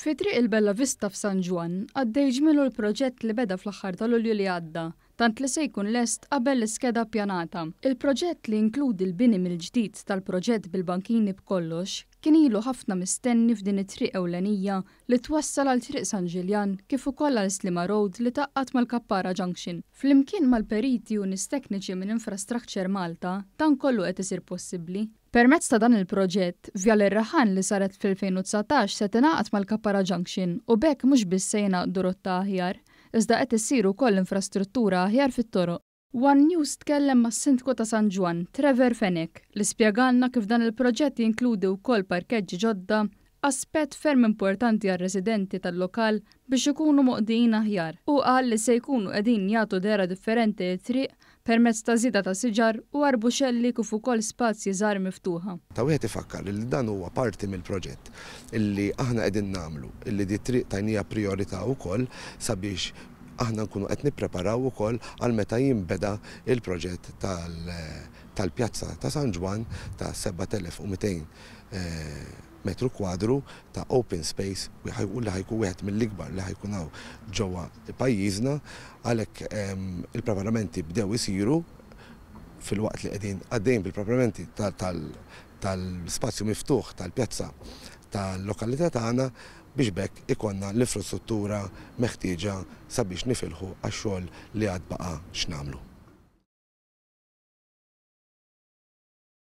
Fi Triq il-Bella Vista f'San Ġwann għaddej ġmielu l-proġett li beda fl-aħħar ta' Lulju li għadda, tant li se jkun lest qabel l-iskeda ppjanata. Il-proġett li jinkludi l-bini mill-ġdid tal-proġett bil-bankini b'kollox, kien ilu ħafna mistenni f'din it-triq ewlenija li twassal għal Triq San Ġiljan kif ukoll għal Sliema Road li tgħaqqad mal-Kappara Junction. Flimkien mal-periti u nies tekniċi minn Infrastructure Malta, dan kollu qed isir possibbli. Permezz ta' dan il-proġett, Vjal ir-Raħan li saret fl-2019 se tingħaqad mal-Kappara Junction u b'hekk mhux biss se jingħaqdu rotta aħjar, iżda qed issir ukoll infrastruttura aħjar fit-toroq. One News tkellem mas-Sindku ta' San Ġwann, Trevor Fenech, li spjegalna kif dan il-proġett jinkludi wkoll parkeġġi ġodda, aspett ferm importanti għar-residenti tal-lokal biex ikunu moqdijin aħjar. Hu qal li se jkunu qegħdin jagħtu dehra differenti lit-triq permezz ta' żieda ta' siġar u arbuxelli kif ukoll spazji żgħar miftuħa. Ta' wieħed ifakkar li dan huwa parti mill-proġett illi aħna qegħdin nagħmlu, illi di triq tajniha prijorità wkoll sabiex aħna nkunu qed nippreparaw ukoll għal meta jinbeda l-proġett tal-pjazza ta' San Ġwann ta' 7,200 metru kwadru ta' open space u li ħa jkun wieħed mill-ikbar li ħa jkun hawn ġewwa pajjiżna. Għalhekk il-preparamenti bdew isiru filwaqt li qegħdin għaddejjin bil-preparamenti tal-spazju miftuħ tal-pjazza tal-lokalità tagħna biex b'hekk ikollna l-infrastruttura meħtieġa sabiex nifilħu għax-xogħol li għad baqa' x'nagħmlu.